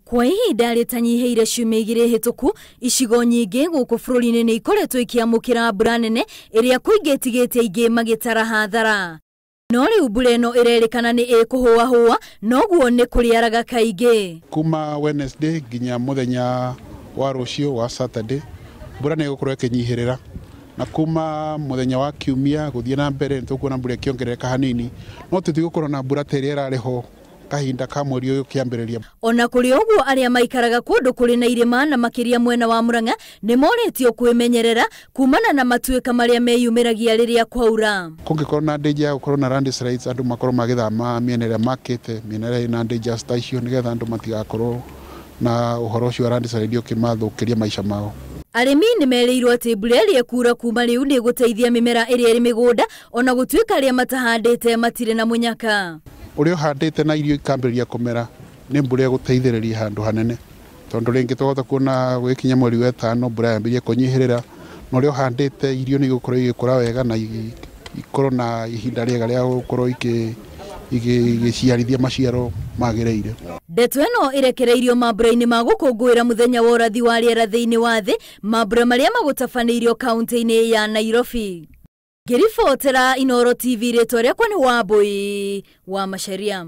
Kwa ihinda rĩtanyihĩire ciumia 2 hĩtũku, icigo nyingĩ gũkũ bũrũri-inĩ nĩ ikoretwo ikĩamũkĩra mbura nene ĩrĩa kũingĩ ĩtigĩte aingĩ magĩtara hathara. No rĩu mbura ĩno ĩrerĩkana nĩ ĩkũhũahũa, noguo nĩ kũrĩaraga kaingĩ. Kuma Wednesday nginya mũthenya wa rũciũ wa Saturday, mbura nĩ ĩgũkorwo ĩkĩnyihĩrĩra, na kuma mũthenya wa kiumia gũthiĩ na mbere nĩ tũkuona mbura ĩkĩongerereka hanini, no tũtigũkorwo na mbura ta ĩrĩa ĩrarĩ ho kahinda ka mweri ũyũ kĩambĩrĩria. Ona kũrĩ ũguo, arĩa maikaraga kũndũ kũrĩ na irĩma na makĩria mwena wa Murang'a nĩ morĩtio kwĩmenyerera kumana na matuĩka marĩa meyumĩragia rĩrĩa kwaura. Kũngĩkorwo na danger ya gũkorwo na landslides, andũ makorwo magĩthama mĩena ĩrĩa makĩte, mĩena ĩrĩa ĩna dangers ta icio, nĩgetha andũ matigakorwo na ũhoro ũcio wa landslide ũkĩmathũkĩria maica mao. Arĩmi nĩ merĩirwo atĩ mbura ĩrĩa ĩkura kuma rĩu nĩ ĩgũteithia mĩmera ĩrĩa ĩrĩ mĩgũnda, ona gũtuĩka arĩa matahandĩte matirĩ na mũnyaka. Ũrĩa ũhandĩte na irio ikambĩrĩria kũmera nĩ mbura ĩgũteithĩrĩria handũ hanene, tondũ rĩngĩ twahota kuona gũgĩkinya mweri wa 5 mbura yambĩrĩrie kũnyihĩrĩra, na ũrĩa ũhandĩte irio nĩ igũkorwo igĩkũra wega na ikorwo na ihinda rĩega rĩa gũkorwo igĩciarithia maciaro magĩrĩire. Ndeto ĩno ĩrekereirio mambura-inĩ ma gũkũngũĩra mũthenya wa ũrathi wa rĩera thĩinĩ wa thĩ, mambura marĩa magũtabanĩirio kaunti-inĩ ya Nairobi. Ngĩribotera Inooro TV, rĩtwa rĩakwa nĩ Wambui wa Macharia.